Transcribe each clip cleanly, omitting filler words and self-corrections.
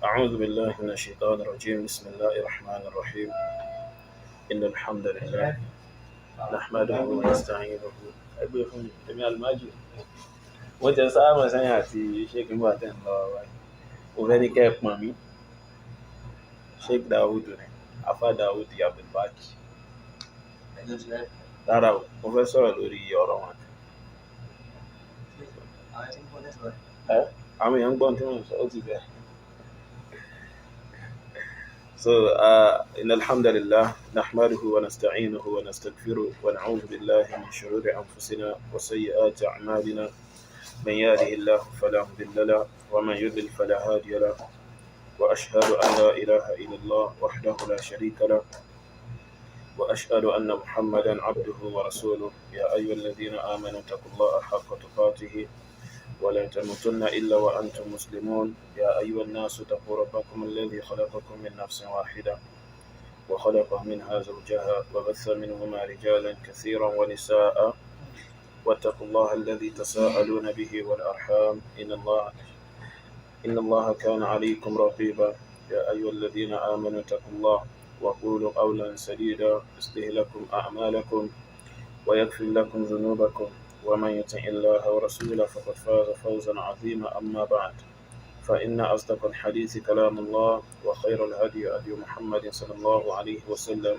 أعوذ بالله من الشيطان الرجيم. بسم الله الرحمن الرحيم. إن الحمد لله نحمده ونستعينه. Ẹgbẹ́ fún mi, èmi àlùmájù. Mo jẹ sáàmù sẹ́yìn àti Sheikh nígbà tẹ́ ń lọ wáyé. Mo fẹ́ ní kẹ́ ẹ pọ̀n mí. Sheikh Dawood ni, Afa Dawood Abdulbaki. Rárá o, mo fẹ́ sọ̀rọ̀ lórí ọ̀rọ̀ wọn. Ẹ àwọn èèyàn ń gbọ́n tí mò ń sọ, ó ti bẹ̀. So, إن الحمد لله نحمده ونستعينه ونستغفره ونعوذ بالله من شرور أنفسنا وسيئات أعمالنا. من يهده الله فلا مضل له ومن يضلل فلا هادي له، وأشهد أن لا إله إلا الله وحده لا شريك له، وأشهد أن محمدا عبده ورسوله. يا أيها الذين آمنوا اتقوا الله حق تقاته ولا تموتن إلا وأنتم مسلمون. يا أيها الناس اتقوا ربكم الذي خلقكم من نفس واحدة وخلق منها زوجها وبث منهما رجالا كثيرا ونساء، واتقوا الله الذي تساءلون به والأرحام إن الله كان عليكم رقيبا. يا أيها الذين آمنوا اتقوا الله وقولوا قولا سديدا يصلح لكم أعمالكم ويغفر لكم ذنوبكم، ومن يطع الله ورسوله فقد فاز فوزا عظيما. أما بعد، فإن أصدق الحديث كلام الله، وخير الهدي هدي محمد صلى الله عليه وسلم،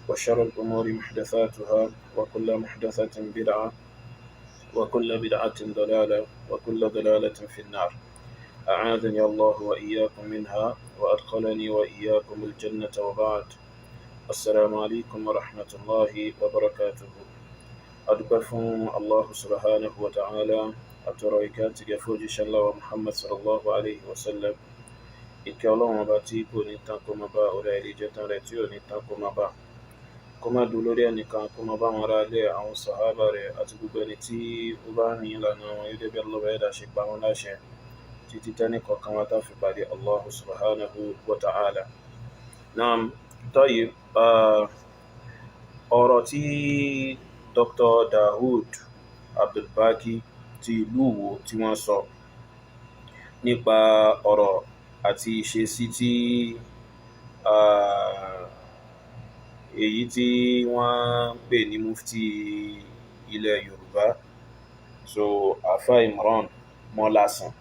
وشر الأمور محدثاتها، وكل محدثة بدعة، وكل بدعة ضلالة، وكل ضلالة في النار. أعاذني الله وإياكم منها وأدخلني وإياكم الجنة. وبعد، السلام عليكم ورحمة الله وبركاته. Adúpẹ́ fún Allah subhanahu wa ta'ala, àtọrọ ìkẹ́ àti ìgẹ̀ fún òjíṣẹ́ ńlá wa Muhammad sallallahu alayhi wa sallam. Ìkẹ́ Ọlọ́run ọba tí kò ní tán kó máa bá, orí àìríjẹ tán rẹ̀ tí ò ní tán kó máa bá, kó má dúró lórí ẹnìkan, kó máa bá àwọn ará ilé, àwọn sàhábà rẹ̀ àti gbogbo ẹni tí ó bá ní ìlànà wọn gẹ́gẹ́ bí Allah ẹ̀dá ṣe pa wọn láṣẹ títí tẹ́nì kọ̀ọ̀kan wa tá fi pàdé Allah subhanahu wa ta'ala. Naam, tayyib, ọ̀rọ̀ tí Dr. Dawood Abdulbaki ti ìlú Ìwó tí wọ́n sọ nípa ọ̀rọ̀ àti ìṣesí tí èyí tí wọ́n ń pè ní mufti ilẹ̀ Yorùbá, so Afa Imran Mọ́lásàn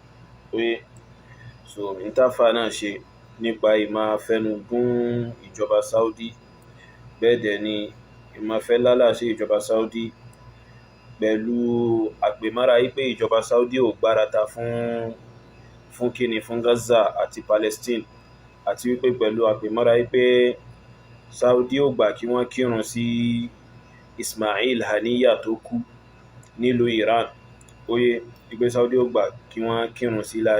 pé so ìtafà náà ṣe nípa ìmáa fẹnu gún ìjọba Saudi, bẹ́ẹ̀ dẹ̀ ni ìmáa fẹ́ lálàsí ìjọba Saudi pẹ̀lú àpèmọ́ra yìí pé ìjọba Saudi ò gbárata fún kíni, fún Gaza àti Palestine, àti wípé pẹ̀lú àpèmọ́ra yìí pé Saudi ò gbà kí wọ́n kírun sí Ismail Haniya tó kú nílùú Iran, óyé wípé Saudi ò gbà kí wọ́n kírun sí la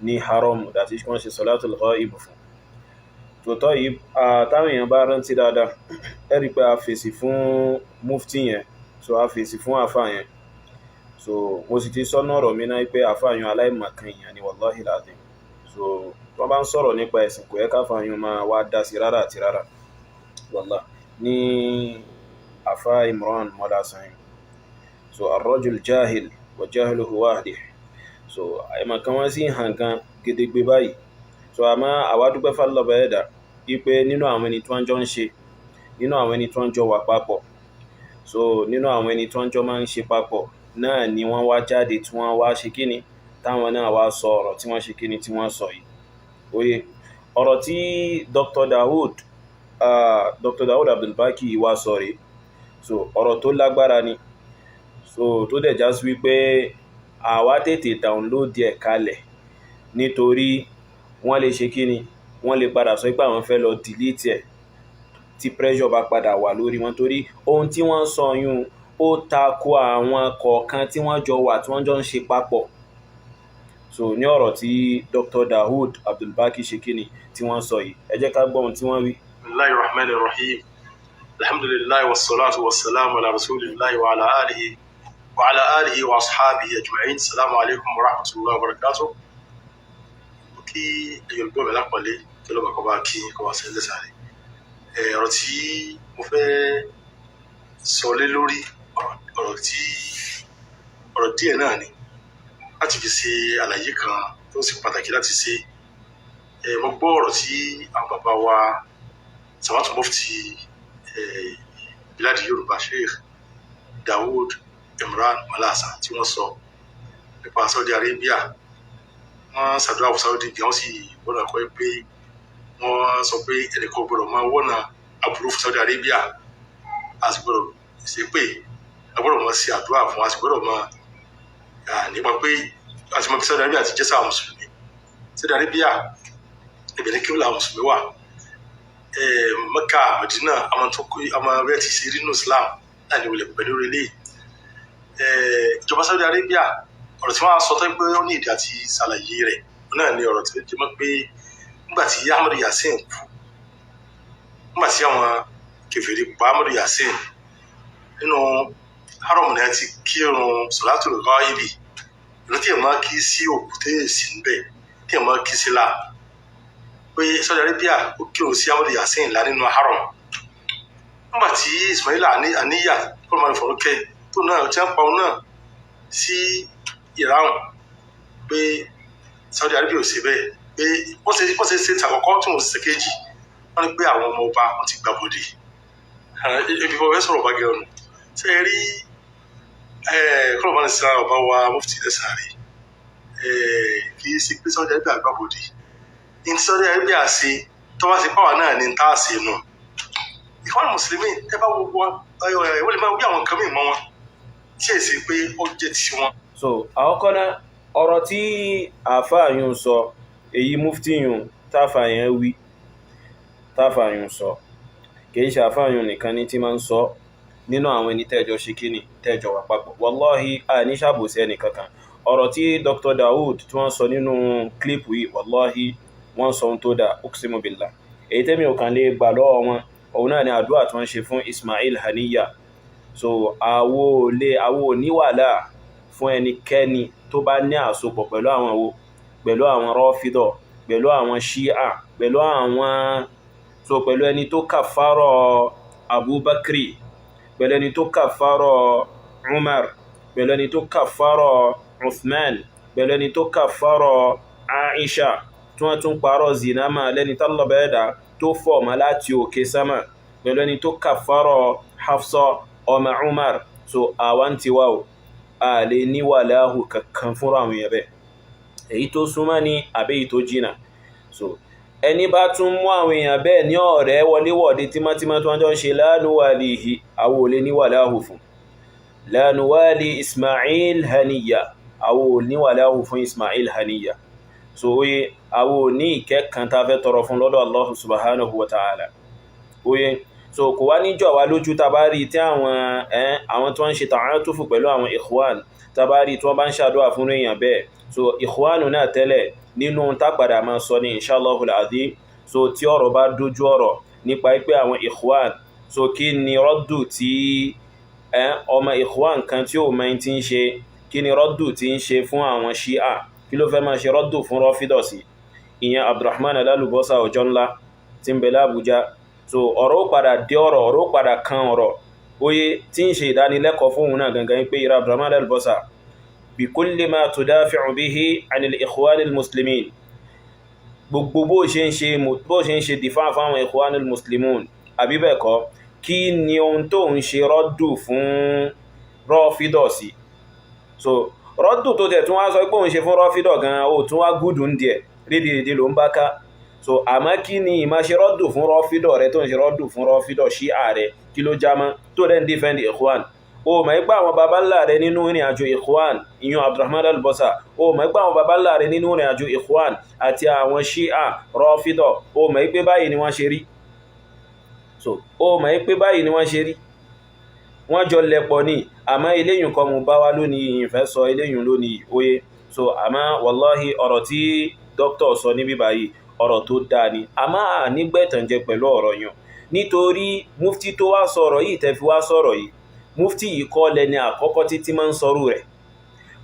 ní haram, àti kí wọ́n ṣe salatul ghaib fún. Tòótọ́ yìí, táwọn èèyàn bá rántí dáadáa, ẹ rí i pé a fèsì fún mufti yẹn, so a fèsì fún àfa yẹn. So mo sì ti sọ́nà ọ̀rọ̀ mi náà pé àfa yẹn aláìmọ̀kan èèyàn ni, wallahi lazim. So tí wọ́n bá ń sọ̀rọ̀ nípa ẹ̀sìn, kò yẹ káfa yẹn máa wá dá sí rárá àti rárá, wallah ní àfa Imran Mọ́lásán yẹn. So ar-rajul jahil wa jahluhu wadih. So àìmọ̀kan wọn sì hàn gan gedegbe báyìí. So àmọ́ àwa dúpẹ́ fálọ́bà ẹ̀dá wípé nínú àwọn ẹni tí wọ́n jọ ń ṣe, nínú àwọn ẹni tí wọ́n jọ wà papọ̀, so nínú àwọn ẹni tí wọ́n jọ máa ń ṣe papọ̀ náà ni wọ́n wá jáde tí wọ́n wá ṣe kíni, táwọn náà wá sọ ọ̀rọ̀ tí wọ́n ṣe kíni tí wọ́n sọ yìí. Oye ọ̀rọ̀ tí Dr. Dawood Abdulbaki wá sọ rèé. So ọ̀rọ̀ tó lágbára ni, so tó dẹ̀ já sí wípé àwa tètè download ẹ̀ kalẹ̀ nítorí wọ́n lè ṣe kíni, wọ́n lè padà sọ pé àwọn fẹ́ lọ delete ẹ̀ tí pressure bá padà wà lórí wọn, torí ohun tí wọ́n sọ yún ó tako àwọn kọ̀ọ̀kan tí wọ́n jọ wà, tí wọ́n jọ ń ṣe papọ̀. So ní ọ̀rọ̀ tí Dr. Dawood Abdulbaki ṣe kíni tí wọ́n sọ yìí, ẹ jẹ́ ká gbọ́ ohun tí wọ́n wí. Bismillahi rahman rahim, alhamdulillahi wassalatu wassalamu ala rasulillahi wa ala alihi wa ashabihi ajma'in. Salamu alaykum wa rahmatullahi wa barakatuh. Kí ẹ̀yin olùgbọ́ mi lápọ̀lé, kí ló bá kọ́ bá kí kọ́ bá sẹ́lẹ̀ sáré. Ọ̀rọ̀ tí mo fẹ́ sọ lé lórí, ọ̀rọ̀ tí ọ̀rọ̀ díẹ̀ náà ni láti fi ṣe àlàyé kan. Tó sì pàtàkì láti ṣe. Mo gbọ́ ọ̀rọ̀ tí àwọn bàbá wa Sàmátù Mufti Biladi Yorùbá, Sheikh Dawood Imran Malasa, tí wọ́n sọ nípa Saudi Arabia. Wọ́n ṣàdúrà fún Saudi bí wọ́n sì wọ́n kọ́ pé wọ́n sọ pé ẹnìkan gbọ́dọ̀ máa wọ́nà aburú fún Saudi Arabia, a sì gbọ́dọ̀ ṣe pé a gbọ́dọ̀ máa ṣe àdúrà fún, a sì gbọ́dọ̀ máa nípa pé a sì mọ̀ pé Saudi Arabia ti jẹ́ sáà mùsùlùmí. Saudi Arabia, ibẹ̀ ní kíbla mùsùlùmí wà, Mecca, Medina, àwọn tó kú, àwọn abẹ́ ti ṣe rínú Islam náà ní wọlé pẹ̀lú relé ìjọba Saudi Arabia. Ọ̀rọ̀ tí wọ́n á sọ tó pé ó ní ìdí àti ṣàlàyé rẹ̀ náà ní ọ̀rọ̀ tí ó jẹ́ mọ́ pé nígbà tí Ahmadu Yasin kú, nígbà tí àwọn kèfèrí pa Ahmadu Yasin nínú haram ní a ti kírun sọ̀látùl ghaibi, ìlú tí ẹ̀ máa kí sí òkú tẹ́ sí ń bẹ̀, tí ẹ̀ máa kí sí la, pé Saudi Arabia ó kírun sí Ahmadu Yasin ńlá nínú haram. Nígbà tí Ismaila Aniya kó ló máa fọ̀rọ̀ kẹ́ tó náà tí wọ́n pa òun náà sí Iran, pé Saudi Arabia ò ṣe bẹ́ẹ̀, pé wọ́n ṣe ṣe tàkọ́kọ́ tí wọ́n ṣe kejì, wọ́n ní pé àwọn ọmọ ọba wọ́n ti gbà bọ̀dé. Ibi wọ́n fẹ́ sọ̀rọ̀ ọba gẹ̀rù ṣe é rí kọ́lọ̀ bá ní sinra ọba wa Mufti lẹ́sàn rẹ̀, kì í ṣe pé Saudi Arabia gbà bọ̀dé ní Saudi Arabia ṣe tó bá ṣe pàwọn náà ní tá a ṣe nù. Ìfọ̀nà mùsùlùmí, ẹ bá wo wọn, wọ́n lè máa wí àwọn nǹkan mìíràn mọ́ wọn tí èsì pé ó jẹ́ ti wọn. So àkọ́kọ́ náà, ọ̀rọ̀ tí àáfàá yún sọ, èyí mufti yún táfà yẹn wí, táfà yún sọ, kìí ṣe àáfàá yún nìkan ní tí máa ń sọ nínú àwọn ẹni tẹ́jọ ṣe kíni tẹ́jọ wà papọ̀. Wàláhì, àní ṣàbòsí ẹnì kankan. Ọ̀rọ̀ tí Dr. Dawood tí wọ́n sọ nínú kílípù yìí, wàláhì, wọ́n sọ ohun tó dáa, uqsimu billah. Èyí tẹ́mi ò kàn lè gbà lọ́wọ́ wọn, òun náà ni àdúrà tí wọ́n ṣe fún Ismail Haniya. So àwo lè àwo ní wàhálà fún ẹnikẹ́ni tó bá ní àsopọ̀ pẹ̀lú àwọn wo, pẹ̀lú àwọn rọ́fídọ̀, pẹ̀lú àwọn ṣíà, pẹ̀lú àwọn so pẹ̀lú ẹni tó kàfárọ̀ Abubakri, pẹ̀lú ẹni tó kàfárọ̀ Umar, pẹ̀lú ẹni tó kàfárọ̀ Uthman, pẹ̀lú ẹni tó kàfárọ̀ Aisha, tí wọ́n tún parọ́ zinama lẹ́ni tálọ́bẹ̀ẹ́dà tó fọ̀ mọ́ láti òkè sámà, pẹ̀lú ẹni tó kàfárọ̀ Hafsa ọmọ Umar. So àwọn ti wá o, a lè ní wàláhù kankan fúnra àwọn èèyàn bẹ́ẹ̀, èyí tó súnmọ́ ní àbí èyí tó jìnà. So ẹni bá tún mú àwọn èèyàn bẹ́ẹ̀ ní ọ̀rẹ́ wọléwọ̀de tímọ́tímọ́ tí wọ́n jọ ń ṣe, láàánúwàlìhì, àwọn ò lè ní wàláhù fún láàánúwàlì Ismail Haniya, àwọn ò ní wàláhù fún Ismail Haniya. So oye, àwọn ò ní ìkẹ́ kan tá fẹ́ tọrọ fún lọ́dọ̀ Allah subhanahu wa ta'ala. Oye, so kò wá níjọ́ wa lójú tá bá rí tí àwọn tí wọ́n ń ṣe ta'atufu pẹ̀lú àwọn ikhwan, tá bá rí tí wọ́n bá ń ṣàdúrà fún èèyàn bẹ́ẹ̀. So ikhwanu náà tẹ́lẹ̀ nínú tápadà máa sọ ní inshallahul azim. So tí ọ̀rọ̀ bá dójú ọ̀rọ̀ nípa pé àwọn ikhwan, so kí ni rọ́dù tí ọmọ ikhwan kan tí ò mọ̀ tí ń ṣe, kí ni rọ́dù tí ń ṣe fún àwọn ṣíà, kí ló fẹ́ máa ṣe rọ́dù fún rọ́fídọ̀sì, ìyẹn Abdulrahman Alálùbọ́sà ọjọ́ ńlá tí ń bẹ l'Ábújá. So ọ̀rọ̀ ó padà dé ọ̀rọ̀, ọ̀rọ̀ ó padà kan ọ̀rọ̀ oye tí ń ṣe ìdánilẹ́kọ̀ọ́ fóun náà gangan pé ìrà Abdulrahman Alálùbọ́sà bikulli ma tudafi'u bihi anil ikhwanil muslimin, gbogbo bó ṣe ń ṣe, bó ṣe ń ṣe dìfá fáwọn ikhwanil muslimun àbí bẹ́ẹ̀ kọ́, kí ni ohun tó ń ṣe rọ́dù fún rọ́fídọ̀sì? So rọ́dù tó tẹ̀ tún wá sọ pé òun ṣe fún rọ́fídọ̀ gan, ó tún wá gúdù ń díẹ̀ rídìrídì ló ń bá ká. So àmọ́ kí ni ìmá ṣe rọ́dù fún rọ́fídọ̀ rẹ tó ń ṣe rọ́dù fún rọ́fídọ̀ ṣíà rẹ, kí ló já mọ́ tó dẹ̀ ń dífẹ́ndì ikhwan? O mọ̀ ipá àwọn baba ńlá rẹ nínú ìrìn àjò ikhwan, ìyún Abdulrahman Albosa, o mọ̀ ipá àwọn baba ńlá rẹ nínú ìrìn àjò ikhwan àti àwọn ṣíà rọ́fídọ̀, o mọ̀ ipé báyìí ni wọ́n ṣe rí. So o mọ̀ ipé báyìí ni wọ́n ṣe rí, wọ́n jọ lẹ̀pọ̀ ní. Àmọ́ eléyìn kan mú bá wá lónìí, ìyìn fẹ́ sọ eléyìn lónìí oye. So àmọ́ wàláhì, ọ̀rọ̀ tí dókítà sọ níbí báyìí, ọ̀rọ̀ tó dáa ni. Àmọ́ à nígbẹ̀tànjẹ pẹ̀lú ọ̀rọ̀ yàn, nítorí mufti tó wá sọ̀rọ̀ yìí, tẹ́ fi wá sọ̀rọ̀ yìí, mufti yìí kọ́ lẹni àkọ́kọ́ títí máa ń sọrú rẹ̀.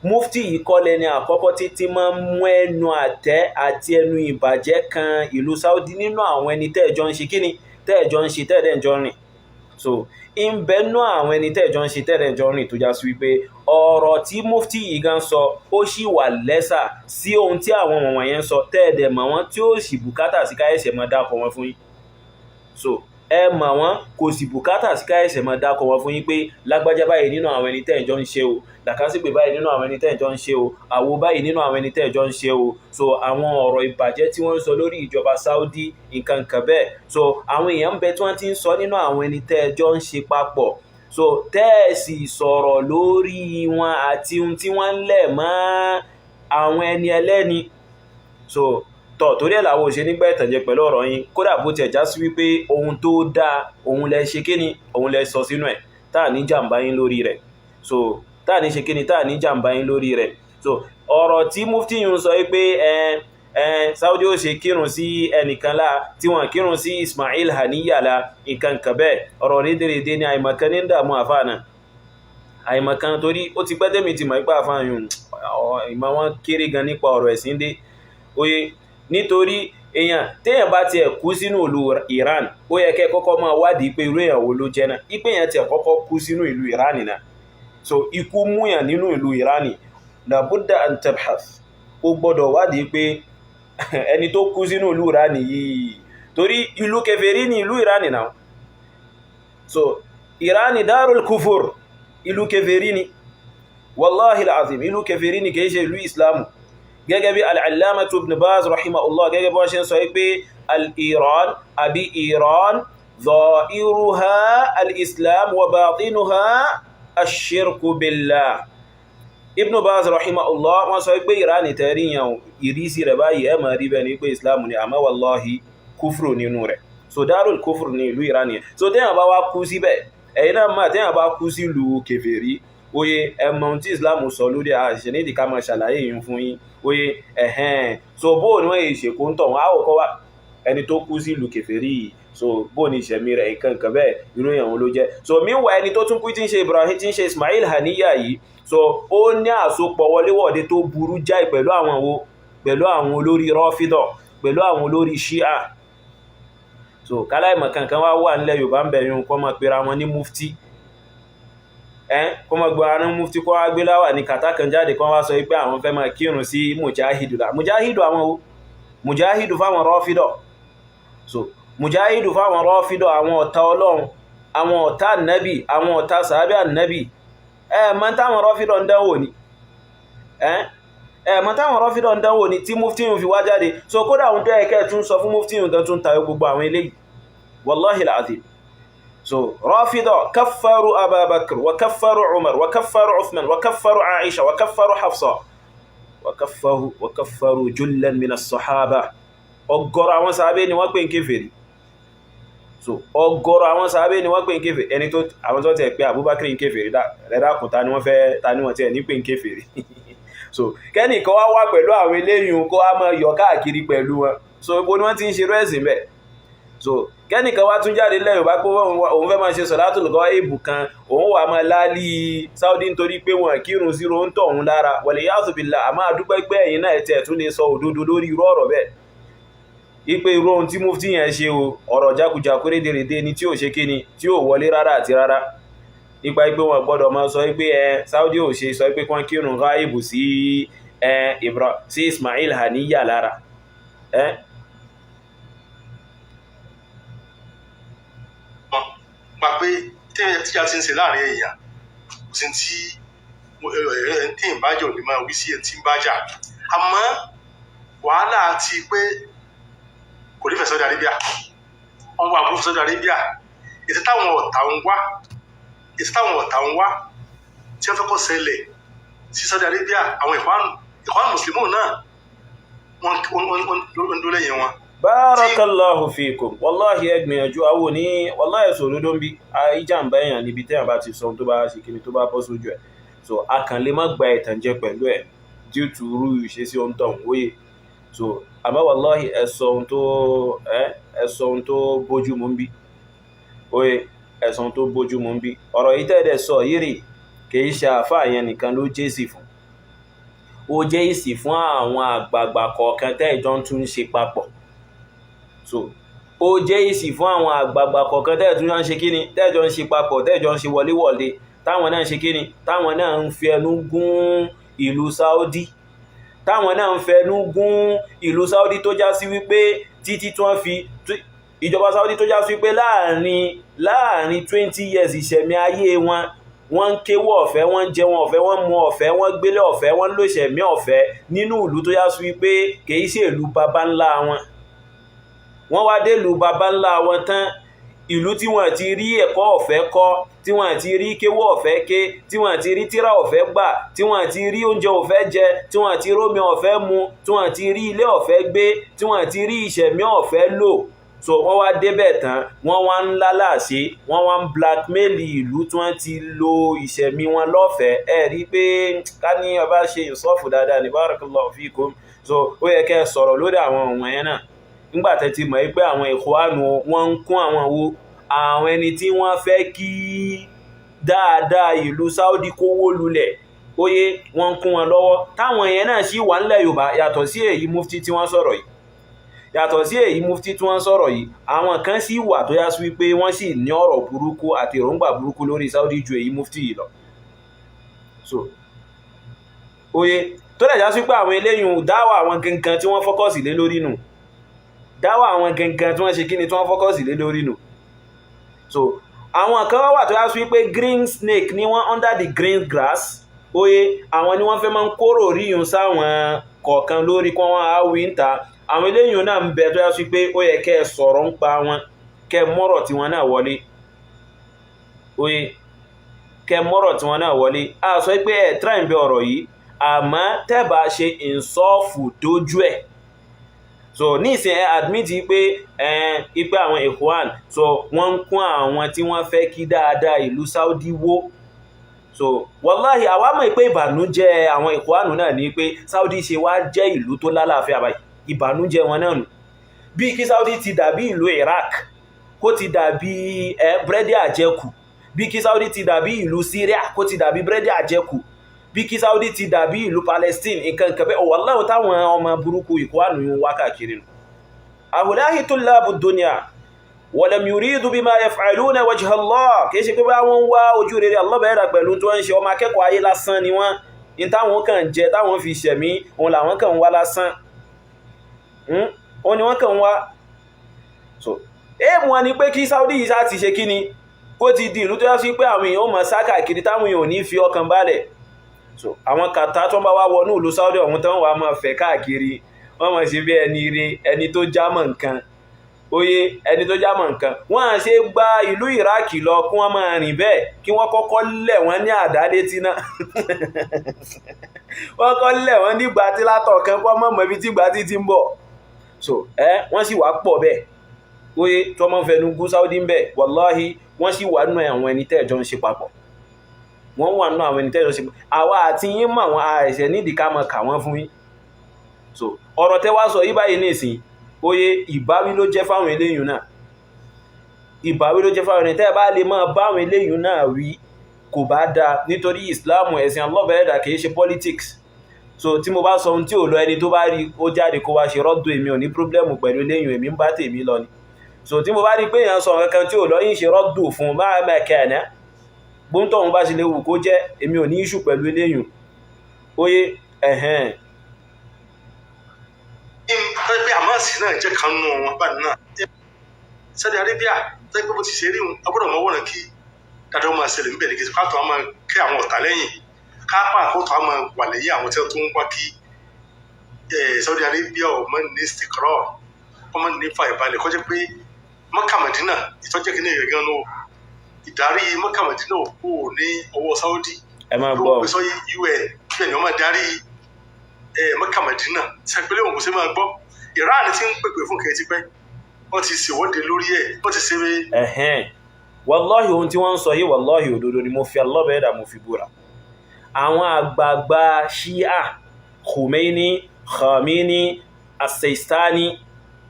Mufti yìí kọ́ lẹni àkọ́kọ́ títí máa ń mú ẹnu àtẹ́ àti ẹnu ìbàjẹ́ kan ìlú Saudi nínú àwọn ẹni tẹ́ẹ̀jọ ń ṣe kíni, tẹ́ẹ̀jọ ń ṣe, tẹ́ẹ̀dẹ̀ ń jọ rìn. So ń bẹnu àwọn ẹni tẹ́ẹ̀jọ ń ṣe tẹ́ẹ̀jọ ń rìn tó já sí wípé ọ̀rọ̀ tí mufti yìí gan sọ ó sì wà lẹ́sà sí ohun tí àwọn wọ̀nyẹn ń sọ, tẹ́ẹ̀dẹ̀ mọ̀ wọ́n tí ó sì bùkátà sí káyẹ̀ṣẹ̀ máa dákọ̀ wọn fún yín. So ẹ mọ̀ wọ́n kò sì bùkátà sí káyẹ̀ṣẹ̀ máa dákọ̀ wọn fún yín pé lágbájá báyìí nínú àwọn ẹni tẹ́ẹ̀jọ ń ṣe o, làkásìgbè báyìí nínú àwọn ẹni tẹ́ẹ̀jọ ń ṣe o, àwo báyìí nínú àwọn ẹni tẹ́ẹ̀jọ ń ṣe o. So àwọn ọ̀rọ̀ ìbàjẹ́ tí wọ́n ń sọ lórí ìjọba Saudi nǹkan kan bẹ́ẹ̀. So àwọn èèyàn ń bẹ tí wọ́n ti ń sọ nínú àwọn ẹni tẹ́ẹ̀jọ ń ṣe papọ̀. So tẹ́ẹ̀sì sọ̀rọ̀ lórí wọn àti ohun tí wọ́n ń lẹ̀ mọ́ àwọn ẹni ẹlẹ́ni. So tọ̀ torí ẹ̀ làwọn ò ṣe nígbà ìtànjẹ pẹ̀lú ọ̀rọ̀ yín, kódà bó tiẹ̀ já sí wípé ohun tó dáa òun lẹ ṣe kíni òun lẹ sọ sínú ẹ̀, táà ní jàǹbá yín lórí rẹ̀. So táà ní ṣe kíni táà ní jàǹbá yín lórí rẹ̀. So ọ̀rọ̀ tí mufti yìí ń sọ wípé Saudi ó ṣe kírun sí ẹnìkan lá tí wọ́n kírun sí Ismail Haniya la nǹkan kan bẹ́ẹ̀, ọ̀rọ̀ rédèrèdè ni, àìmọ̀kan ní dààmú àfáà náà, àìmọ̀kan torí ó ti pẹ́ tẹ́mi ti mọ̀ ipá àfáà yìí ìmọ̀ wọn kéré gan nípa ọ̀rọ̀ ẹ̀sìn dé. Oye, nítorí èèyàn téèyàn bá tiẹ̀ kú sínú ìlú Iran, ó yẹ kẹ́ kọ́kọ́ máa wádìí pé irú èèyàn wo ló jẹ́ náà, ipe èèyàn tiẹ̀ kọ́kọ́ kú sínú ìlú Iran náà. So ikú múyàn nínú ìlú Iran, làbúdà an tabhath, ó gbọ́dọ̀ wádìí pé ẹni tó kú sínú ìlú Iran yìí, torí ìlú kèfèrí ní ìlú Iran náà. So Iran darul kufur, ìlú kèfèrí ni, wallahi alazim, ìlú kèfèrí ni, kìí ṣe ìlú Islamu. Gẹ́gẹ́ bí al-allamatu ibn Baz rahimahullah, gẹ́gẹ́ bí wọ́n ṣe ń sọ pé al-Iran àbí Iran dhahiruha al-Islam wa batinuha ash-shirku billah. Ibn Baz rahimahullah wọ́n sọ pé Iran tẹ̀rí yàn ìrísí rẹ̀ báyìí ẹ máa rí bẹ́ẹ̀ ni pé Islam ni, àmọ́ wallahi kúfùrù nínú rẹ̀. So darul kúfùrù ní ìlú Iran yẹn. So téèyàn bá wá kú síbẹ̀, ẹ̀yin náà máa téèyàn bá kú sí ìlú kèfèrí, oye ẹmọ ohun tí Islam sọ lórí àṣìṣe nídìí ká máa ṣàlàyé yìí fún yín. Oye ẹ̀hẹ́n, so bó ni wọ́n yìí ṣèkó ń tọ̀ wọ́n á kọ́kọ́ wá ẹni tó kú sí ìlú kèfèrí yìí, so bó ni ìṣẹ̀mí rẹ̀ nǹkan nǹkan bẹ́ẹ̀, irú èèyàn ló jẹ́. So meanwhile ẹni tó tún kú tí ń ṣe Ibrahim tí ń ṣe Ismail Haniya yìí, so ó ní àsopọ̀ wọléwọ̀de tó burú jáì pẹ̀lú àwọn wo, pẹ̀lú àwọn olórí Rọ́fídọ̀, pẹ̀lú àwọn olórí Shia. So káláìmọ̀ kankan wá wà nílẹ̀ Yorùbá ń bẹ̀yún kọ́ máa pera wọn ní mufti, kọ́ máa gba ara mufti, kọ́ wá gbé láwà ní kàtá kan jáde kọ́ wá sọ pé àwọn fẹ́ máa kírun sí mujahidu la mujahidu àwọn wo, mujahidu fáwọn Rọ́fídọ̀. So mujahidu fáwọn Rọ́fídọ̀, àwọn ọ̀tá Ọlọ́run, àwọn ọ̀tá ànábì, àwọn ọ̀tá sàábẹ́ ànábì. Mọ̀ táwọn Rọ́fídọ̀ ń dánwò ni, mọ̀ táwọn Rọ́fídọ̀ ń dánwò ni tí mufti yìí fi wá jáde. So kódà àwọn tó ẹ̀kẹ́ tún sọ fún mufti yìí gan tún tayọ gbogbo àwọn eléyìí, wallahi alazim. So Rọ́fídọ̀ kaffaru Ababakar wa kaffaru Umar wa kaffaru Uthman wa kaffaru Aisha wa kaffaru Hafsa wa kaffaru jullan min as-sahaba. Ọ̀gọ̀rọ̀ àwọn sàábé ni wọ́n pè ń kèfèrí. So ọ̀gọ̀rọ̀ àwọn sàábé ni wọ́n pè ń kèfèrí. Ẹni tó àwọn tó tẹ̀ pé Abubakar ń kèfèrí rẹ̀dákùn ta ni wọ́n fẹ́ ta ni wọ́n tẹ̀ ní pè ń kèfèrí. So kẹ́nìkan wá wá pẹ̀lú àwọn eléyìn kó wá máa yọ káàkiri pẹ̀lú wọn. So ibo ni wọ́n ti ń ṣe rẹ́sìn bẹ́ẹ̀. So kẹ́nìkan wá tún jáde lẹ́yìn bá pé òun fẹ́ máa ṣe sọ̀látùl gáìbù kan, òun wà máa láálí Saudi nítorí pé wọn kírun sí ro ń tọ̀ òun lára, wal iyadhu billah. Àmọ́ àdúpẹ́ pé ẹ̀yin náà tẹ̀ tún lè sọ òdodo lórí irú ọ̀rọ̀ bẹ́ẹ̀, ipe irú ohun tí mufti yẹn ṣe o, ọ̀rọ̀ jákujàku rédèrèdè ni tí ò ṣe kíni, tí ò wọlé rárá àti rárá, nípa pé wọn gbọ́dọ̀ máa sọ pé Saudi ò ṣe sọ pé kán kírun gáìbù sí sí Ismail Haniya lára. Pa pé tí a ti ń ṣe láàrin èèyàn kò sí tí tí ń bájà ò ní máa wí sí ẹ̀ tí ń bájà, àmọ́ wàhálà ti pé kò ní fẹ́ Saudi Arabia, wọ́n wá àbúrò Saudi Arabia, ètò táwọn ọ̀tá ń wá, ètò táwọn ọ̀tá ń wá tí wọ́n fẹ́ kó ṣẹlẹ̀ sí Saudi Arabia, àwọn Ikhwan Muslimun náà wọ́n ń dúró lẹ́yìn wọn. Barakallahu fikum, wallahi ẹ gbìyànjú awo ní wallahi ẹ̀sùn òdodo ń bí ìjàmbá èèyàn níbi tẹ́yàn bá ti sọ tó bá ṣe kíni tó bá bọ́ sójú ẹ̀. So a kàn lè má gba ìtànjẹ pẹ̀lú ẹ̀ due to irú ìṣesí ohun tó ń wóye. So àmọ́ wallahi ẹ̀sọ ohun tó bójú mu ń bí, oye ẹ̀sọ ohun tó bójú mu ń bí. Ọ̀rọ̀ yìí tẹ́ẹ̀dẹ̀ sọ yìí rè kìí ṣe àáfàá yẹn nìkan ló jẹ́ èsì fún, ó jẹ́ èsì fún àwọn àgbààgbà kọ̀ọ̀kan tẹ́ẹ̀jọ́ ń tún ṣe papọ̀. So Ó jẹ́ èsì fún àwọn àgbààgbà kọ̀ọ̀kan tẹ́ẹ̀tún ń ṣe kíni, tẹ́ẹ̀jọ ń ṣe papọ̀, tẹ́ẹ̀jọ ń ṣe wọléwọ̀de, táwọn náà ń ṣe kíni, táwọn náà ń fi ẹnu gún ìlú Saudi, táwọn náà ń fẹnu gún ìlú Saudi, tó já sí wípé títí tí wọ́n fi ìjọba Saudi, tó já sí wípé láàrin 20 years ìṣẹ̀mí ayé wọn, wọ́n ń kéwọ́ ọ̀fẹ́, wọ́n ń jẹun ọ̀fẹ́, wọ́n ń mu ọ̀fẹ́, wọ́n ń gbélé ọ̀fẹ́, wọ́n ń lò ìṣẹ̀mí ọ̀fẹ́ nínú ìlú tó já sí wípé kìí ṣe ìlú baba ńlá wọn. Wọ́n wá dé ìlú baba ńlá wọn tán, ìlú tí wọ́n ti rí ẹ̀kọ́ ọ̀fẹ́ kọ́, tí wọ́n ti rí kéwọ́ ọ̀fẹ́ ké, tí wọ́n ti rí tírà ọ̀fẹ́ gbà, tí wọ́n ti rí oúnjẹ ọ̀fẹ́ jẹ, tí wọ́n ti rómi ọ̀fẹ́ mu, tí wọ́n ti rí ilé ọ̀fẹ́ gbé, tí wọ́n ti rí ìṣẹ̀mí ọ̀fẹ́ lò. So wọ́n wá débẹ̀ tán, wọ́n wá ń lálàsí, wọ́n wá ń blackmail ìlú tí wọ́n ti lo ìṣẹ̀mí wọn lọ́fẹ̀ẹ́. Ẹ rí i pé ká ní ọba ṣe ìsọ́fù dáadáa ní, barakallahu fikum. So ó yẹ kẹ́ ẹ sọ̀rọ̀ lórí àwọn ohun yẹn náà, nígbà tẹ́ ti mọ̀ pé àwọn ìkwánu wọ́n ń kún àwọn wo, àwọn ẹni tí wọ́n fẹ́ kí dáadáa ìlú Saudi kówó lulẹ̀, óyé, wọ́n ń kún wọn lọ́wọ́, táwọn yẹn náà sì wà nílẹ̀ Yorùbá. Yàtọ̀ sí èyí mufti tí wọ́n sọ̀rọ̀ yìí, yàtọ̀ sí èyí mufti tí wọ́n sọ̀rọ̀ yìí, àwọn kan sì wà tó yá sí wípé wọ́n sì ní ọ̀rọ̀ burúkú àti èròǹgbà burúkú lórí Saudi ju èyí mufti yìí lọ. So óyé, tó dẹ̀ já sí pé àwọn eléyìí, dáwà àwọn gangan tí wọ́n focus lé lórí nù, dáwà àwọn gangan tí wọ́n ṣe kíni, tí wọ́n focus lé lórí nù. So àwọn kan wà tó yá sí wípé green snake ni wọ́n under the green grass. Óyé, àwọn ni wọ́n fẹ́ máa ń kóró ríyùn sáwọn kọ̀ọ̀kan lórí kí wọ́n á wí ń ta. Àwọn eléyìí náà ń bẹ tó yá sí pé ó yẹ kẹ́ ẹ sọ̀rọ̀ ń pa wọn, kẹ́ ẹ mọ́rọ̀ tí wọn náà wọlé. Óyé, kẹ́ ẹ mọ́rọ̀ tí wọn náà wọlé. A sọ pé ẹ tíráì ń bẹ ọ̀rọ̀ yìí, àmọ́ tẹ́bà ṣe ìsọ́ọ̀fù dójú ẹ̀. So ní ìsìn, ẹ admit pé ipe àwọn Ikhwan, so wọ́n ń kún àwọn tí wọ́n fẹ́ kí dáadáa ìlú Saudi wó. So wàláhì, àwa mọ̀ pé ìbànújẹ́ àwọn Ikhwan náà ní pé Saudi ṣe wá jẹ́ ìlú tó lálàáfíà báyìí. Ìbànújẹ́ wọn náà nù, bí kí Saudi ti dàbí ìlú Iraq, kó ti dàbí búrẹ́dì àjẹkù, bí kí Saudi ti dàbí ìlú Syria, kó ti dàbí búrẹ́dì àjẹkù, bí kí Saudi ti dàbí ìlú Palestine, nǹkan kan bẹ́ẹ̀. Wàláhì, táwọn ọmọ burúkú Ikhwan yìí wá káàkiri nù. Ahulahi tullabu dunya walam yuridu bima yaf'aluna wajha Allah. Kìí ṣe pé bá wọ́n wá ojú rere Allah bẹ̀rẹ̀ pẹ̀lú tó ń ṣe. Ọmọ akẹ́kọ̀ọ́ ayé lásán ni wọ́n ní, táwọn kàn jẹ, táwọn fi ṣẹ̀mí òun làwọn kàn ń wá lásán, ó ní wọ́n kàn ń wá. So èèmù wọn ni pé kí Saudi yìí sá ti ṣe kí ni, kó ti di ìlú tó yá sí pé àwọn èèyàn ó mọ̀ sá káàkiri, táwọn èèyàn ò ní fi ọkàn balẹ̀. So àwọn kàtà tó ń bá wá wọnú ìlú Saudi ọ̀hún tán, wàá máa fẹ̀ káàkiri, wọ́n máa ṣe bí ẹni ire, ẹni tó jámọ́ nǹkan, oye, ẹni tó jámọ́ nǹkan. Wọ́n á ṣe gba ìlú Iraq lọ, kí wọ́n máa rìn bẹ́ẹ̀, kí wọ́n kọ́kọ́ lẹ̀ wọ́n ní àdá létí náà, wọ́n kọ́ lẹ̀ wọ́n nígbà tí látọ̀ kan kọ́ mọ̀mọ́ ibi tí ìgbà tí ti ń bọ̀. So wọ́n sì wá pọ̀ bẹ́ẹ̀, oye, tí wọ́n máa ń fẹnu gún Saudi ń bẹ̀. Wàláhì, wọ́n sì wà nínú àwọn ẹni tẹ́ẹ̀jọ́ ń ṣe papọ̀, wọ́n wà nínú àwọn ẹni tẹ́ẹ̀jọ́ ń ṣe papọ̀. Àwa àti yín mọ̀ àwọn àìsẹ̀ nídìí ká mọ̀ kà wọ́n fún yín. So ọ̀rọ̀ tẹ́ wá sọ yí báyìí nísìn, oye, ìbáwí ló jẹ́ fáwọn eléyìí náà, ìbáwí ló jẹ́ fáwọn ẹni tẹ́ bá lè máa bá àwọn eléyìí náà wí, kò bá dáa, nítorí Islam, ẹ̀sìn Allah bẹ̀rẹ̀ dà, kìí ṣe politics. So tí mo bá sọ ohun tí ò lọ, ẹni tó bá rí ó jáde kó wá ṣe rọ́dùn, èmi ò ní problem pẹ̀lú eléyìí, èmi ń bá tèmi lọ ni. So tí mo bá rí pé èèyàn sọ nǹkan tí ò lọ, yín ṣe rọ́dùn fún máa mẹ́kẹ́ ẹ̀ná gbóńtọ̀ òun bá ṣe lè wù kó jẹ́, èmi ò ní issue pẹ̀lú eléyìí. Óyé, ẹ̀hẹ́n. Tọ́jú pé Hamas náà jẹ́ kan nù wọn báyìí náà, Saudi Arabia, tọ́jú pé bó ti ṣe rí wọn, agbọ́dọ̀ mọ wọ́n kí dáadáa máa ṣẹlẹ̀ níbẹ̀ ní kí ká tó a máa kẹ́ àwọn ọ̀tá lẹ́yìn, kápá àkótó a máa wà lẹ́yìn àwọn tí wọ́n tó ń wá kí Saudi Arabia ọmọ ní istikrar, ọmọ ní fa ìbalẹ̀, kọjá pé Mọ́kà Mẹ́dínà ìtọ́jẹ́ kí ní ìrẹ̀gán nù ìdarí Mọ́kà Mẹ́dínà kò ní ọwọ́ Saudi. Ẹ máa gbọ́. Ló sọ UN bẹ́ẹ̀ ni wọ́n máa darí Mọ́kà Mẹ́dínà sẹ́pẹ́lẹ́ òun kò sí máa gbọ́. Iran ti ń pèpè fún kẹ́ẹ̀ tipẹ́, wọ́n ti ṣèwọ́de lórí ẹ̀, wọ́n ti ṣe. Ẹ̀hẹ́n, wàláhì, ohun tí wọ́n ń sọ yìí, wàláhì, òdodo ni. Mo fi Allah bẹ̀rẹ̀, mo fi búra. Àwọn àgbààgbà Shia, Khomeini, Khamenei, As-Sistani,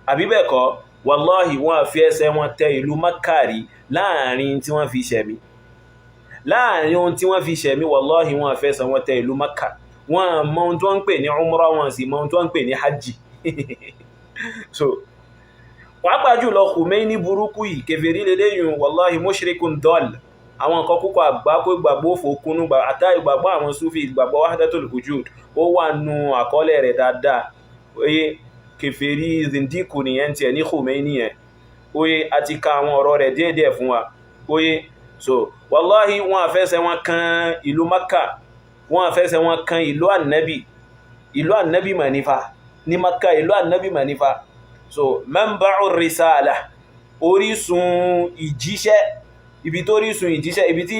àbí bẹ́ẹ̀ kọ́, wàláhì, wọ́n fi ẹsẹ̀ wọn tẹ ìlú Makari láàrin tí wọ́n fi ṣẹ̀mí, láàrin ohun tí wọ́n fi ṣẹ̀mí. Wàláhì, wọ́n fẹsẹ̀ wọn tẹ ìlú Maka. Wọ́n mọ ohun tí wọ́n ń pè ní umrah, wọ́n sì mọ ohun tí wọ́n ń pè ní hajj. So Pàápàá jùlọ Khomeini burúkú yìí, kèfèrí lélẹ́yìn, wallahi mushrikun dọ́l. Àwọn nǹkan púpọ̀ àgbákò ìgbàgbọ́ òfò kúnnú àtà ìgbàgbọ́ àwọn Sufi, ìgbàgbọ́ wahdatul wujud, ó wà nù àkọọ́lẹ̀ rẹ̀ dáadáa. Oye, kèfèrí zindiku nìyẹn tiẹ̀ ní Khomeini yẹn. Oye, a ti ka àwọn ọ̀rọ̀ rẹ̀ díẹ̀díẹ̀ fún wa. Oye, so wallahi wọn àfẹsẹ̀ wọn kan ìlú Makka, wọn àfẹsẹ̀ wọn kan ìlú ànábì, ìlú ànábì mọ̀nífà ní Makka, ìlú ànábì mọ̀nífà. So manba'u risala, orísun ìjíṣẹ́, ibi tó rísun ìjíṣẹ́, ibi tí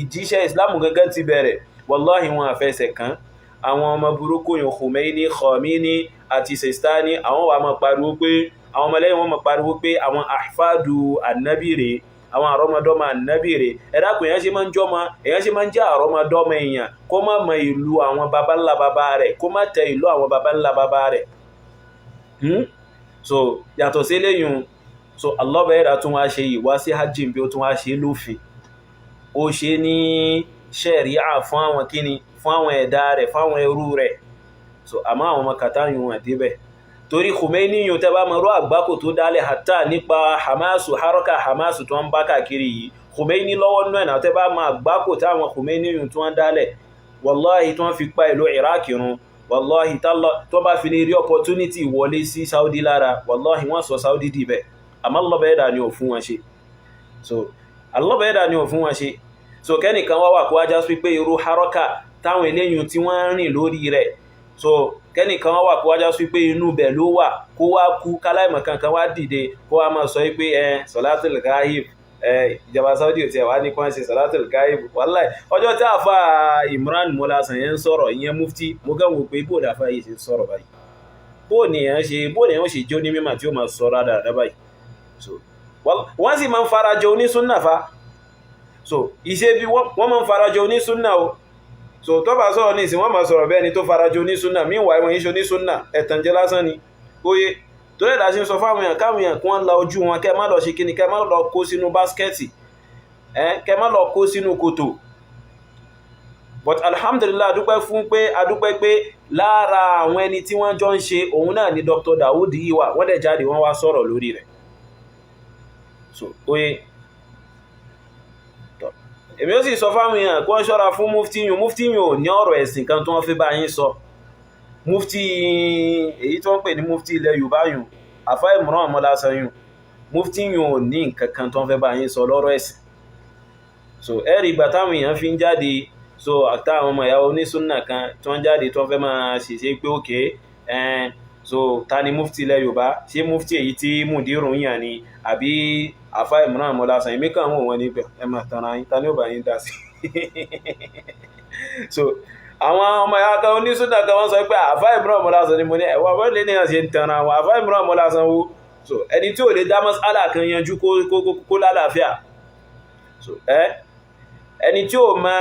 ìjíṣẹ́ Islam gangan ti bẹ̀rẹ̀, wallahi wọn àfẹsẹ̀ kan. Àwọn ọmọ burúkú yìí, Khomeini, Khomeini àti Sistani, àwọn wà máa pariwo pé àwọn ọmọlẹ́yìn wọn máa pariwo pé àwọn ahfadu ànábì rèé, àwọn àrọ́mọdọ́mọ ànábì rèé. Ẹ dákun, èèyàn ṣe máa ń jọ́mọ, èèyàn ṣe máa ń jẹ́ àrọ́mọdọ́mọ èèyàn kó má mọ ìlú àwọn baba ńlá baba rẹ̀, kó má tẹ ìlú àwọn baba ńlá baba rẹ̀. So yàtọ̀ sí eléyìí, so Allah bẹ̀rẹ̀ tún wá ṣe ìwá sí hajj bí ó tún wá ṣe lófin, ó ṣe ní ṣẹ̀ríà fún àwọn kíni, fún àwọn ẹ̀dá rẹ̀, fún àwọn ẹrú rẹ̀. So àmọ́ àwọn ọmọ kàtá yìí wọn débẹ̀, torí Khomeini yìí tẹ́ bá mọ irú àgbákò tó dálẹ̀ hàtà nípa Hamasu, haraka Hamasu tó ń bá káàkiri yìí, Khomeini lọ́wọ́ nú ẹ̀ náà. Tẹ́ bá mọ àgbákò táwọn Khomeini yìí tó ń dálẹ̀, wallahi tó ń fi pa ìlú Iraq run, wallahi tó bá fi lè rí opportunity wọlé sí Saudi lára, wallahi wọ́n sọ Saudi dìbẹ̀. Àmọ́ Allah bẹ̀rẹ̀ ni ò fún wọn ṣe. So Allah bẹ̀rẹ̀ ni ò fún wọn ṣe. So kẹ́nìkan wá wà kó wájá sí pé irú haraka táwọn eléyìn tí wọ́n ń rìn lórí rẹ̀, so kẹ́nìkan wá wà kó wájá sí pé inú bẹ̀ ló wà, kó wá kú káláìmọ̀ kankan wá dìde kó wá máa sọ pé ẹ Salatul Ghaib, ẹ ìjọba Saudi ò tiẹ̀ wá ní kí wọ́n ṣe Salatul Ghaib. Wallahi ọjọ́ tí àfa Imran Mọ́lásàn yẹn ń sọ̀rọ̀, ìyẹn mufti, mo kàn wò pé bóòdà àfa yìí ṣe ń sọ̀rọ̀ báyìí, bóòdà yẹn ṣe jó ní mímọ̀ tí ó máa sọ rádaràdá báyìí. So wọ́n sì máa ń farajọ onísúnnà fa. So ìṣe bí wọ́n máa ń farajọ onísúnnà o. So tó bá sọ̀rọ̀ ní ìsìn, wọ́n máa sọ̀rọ̀ bẹ́ẹ̀ ni tó farajọ onísúnnà, meanwhile wọ́n yí ṣe onísúnnà, ẹ̀tànjẹ lásán ni. Oye, tó lè dá sí sọ fáwọn èèyàn káwọn èèyàn kí wọ́n la ojú wọn, kẹ́ má lọ ṣe kíni, kẹ́ má lọ kó sínú báskẹ́ẹ̀tì, kẹ́ má lọ kó sínú kòtò. But alhamdulillah, adúpẹ́ fún pé, adúpẹ́ pé lára àwọn ẹni tí wọ́n jọ ń ṣe òun náà ni Dr. Dawood yìí wà, wọ́n dẹ̀ jáde wọ́n wá sọ̀rọ̀ lórí rẹ̀. So oye, èmi ó sì sọ fáwọn èèyàn kí wọ́n ṣọ́ra fún mufti yìí. Mufti yìí ò ní ọ̀rọ̀ ẹ̀sìn kan tí wọ́n fi bá yín sọ. Mufti èyí tí wọ́n pè ní mufti ilẹ̀ Yorùbá yìí, àfá Imran Mọ́lásán yìí, mufti yìí ò ní nǹkan kan tí wọ́n fẹ́ bá yín sọ lọ́rọ̀ ẹ̀sìn. So ẹ̀rí ìgbà táwọn èèyàn fi ń jáde, so àtàwọn ọmọ ìyàwó onísúnnà kan tí wọ́n jáde tí wọ́n fẹ́ máa ṣèṣe pé òkè, so ta ni mufti ilẹ̀ Yorùbá? Ṣé mufti èyí tí mùdírùn yàn ni àbí àfá Imran Mọ́lásán? Èmi kàn wọ́n wọn níbẹ̀, ẹ máa tanra yín, ta ni ó bá yín dá sí? So àwọn ọmọ ìyá kan onísúnnà kan wọ́n sọ pé àfá Imran Mọ́lásán ni. Mo ní ẹ̀wọ̀n wọ́n lè ní àṣẹ ń tanra wọn, àfá Imran Mọ́lásán wo? So ẹni tí ò lè dá mas'ala kan yanjú kó lálàáfíà. So ẹni tí ó mọ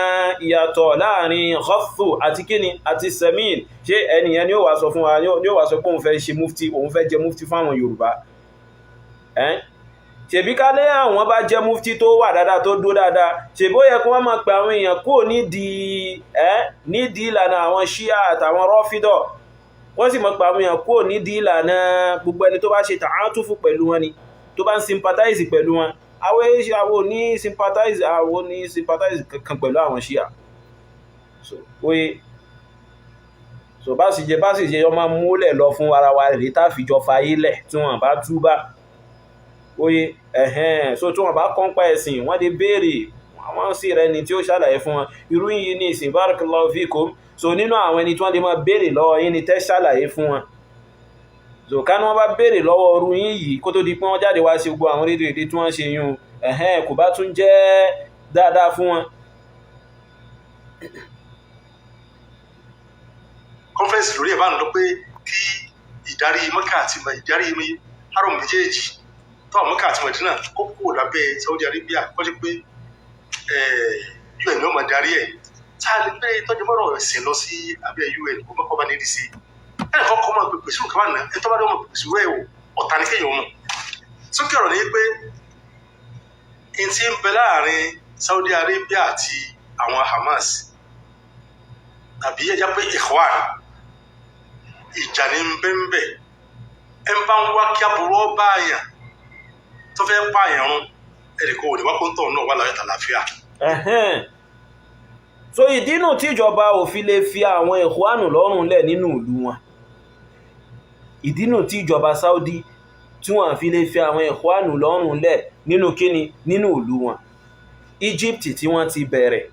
ìyàtọ̀ láàrin ghathu àti kíni àti samin, ṣé ẹnìyàn ni ó wá sọ fún wa, ni ó wá sọ pé òun fẹ́ ṣe mufti, òun fẹ́ jẹ mufti fáwọn Yorùbá? Ṣèbí ká lé àwọn bá jẹ́ mufti tó wà dáadáa, tó dó dáadáa, ṣèbí ó yẹ kí wọ́n máa pe àwọn èèyàn kúrò nídìí nídìí ìlànà àwọn Ṣíà àtàwọn Rọ́fídọ̀, wọ́n sì máa pe àwọn èèyàn kúrò nídìí ìlànà gbogbo ẹni tó bá ṣe tààtúfù pẹ̀lú wọn ni, tó bá ń sympathize pẹ̀lú wọn. Àwọn ní sympathize, àwọn ní sympathize kankan pẹ̀lú àwọn Ṣíà. So oye, so bá sì jẹ yọ máa múlẹ̀ lọ fún ara wa rèé tá fi jọ fayé lẹ̀ tí wọ́n bá túbá. Oye, ẹ̀hẹ́n, so tí wọ́n bá kọ́ńpa ẹ̀sìn, wọ́n lè béèrè, àwọn sì rẹ ni tí ó ṣàlàyé fún wọn. Irú yìí ní ìsìn, barakallahu fikum. So nínú àwọn ẹni tí wọ́n lè máa béèrè lọ́wọ́ yín ni tẹ́ ṣàlàyé fún wọn. So ká ní wọ́n bá béèrè lọ́wọ́ ọrú yín yìí kó tó di pé wọ́n jáde wá sí gbogbo àwọn rédíò èdè tí wọ́n ṣe yún, ẹ̀hẹ́n, kò bá tún jẹ́ dáadáa fún wọn. Conference lórí ẹ̀ bá ń lọ pé kí ìdarí Mẹ́kà àti ìdarí haram méjèèjì tó àwọn Mẹ́kà àti Mẹdínà kó kúrò lábẹ́ Saudi Arabia, kó jẹ́ pé UN ló máa darí ẹ̀. Tá a lè gbé tọ́jú mọ́rọ̀ ẹ̀sìn lọ sí abẹ́ UN kó mọ́kọ́ bá ní ìdí sí i. Ẹnì kan kọ́ máa pèpè sínú kaba nà ẹ tó bá dé ọmọ pèpè sínú ẹ̀ o, ọ̀tá ni kéèyàn mọ̀. Sókè ọ̀rọ̀ ni pé n ti ń bẹ láàrin Saudi Arabia àti àwọn Hamas tàbí ẹja pé Ikhwan, ìjà ní ń bẹ ń bẹ. Ẹ ń bá ń wá kí aburú ọba àyàn Tó fẹ́ pààyàn run, ẹnìkan ò ní wá kó ń tọ̀ náà wà láyọ̀ tàlàáfíà. So ìdínú tíjọba ò fi lè fi àwọn ìkwánù lọ́rùn lẹ̀ nínú ìlú wọn, ìdínú tíjọba Saudi tí wọ́n fi lè fi àwọn ìkwánù lọ́rùn lẹ̀ nínú kíni, nínú ìlú wọn. Egypt tí wọ́n ti bẹ̀rẹ̀,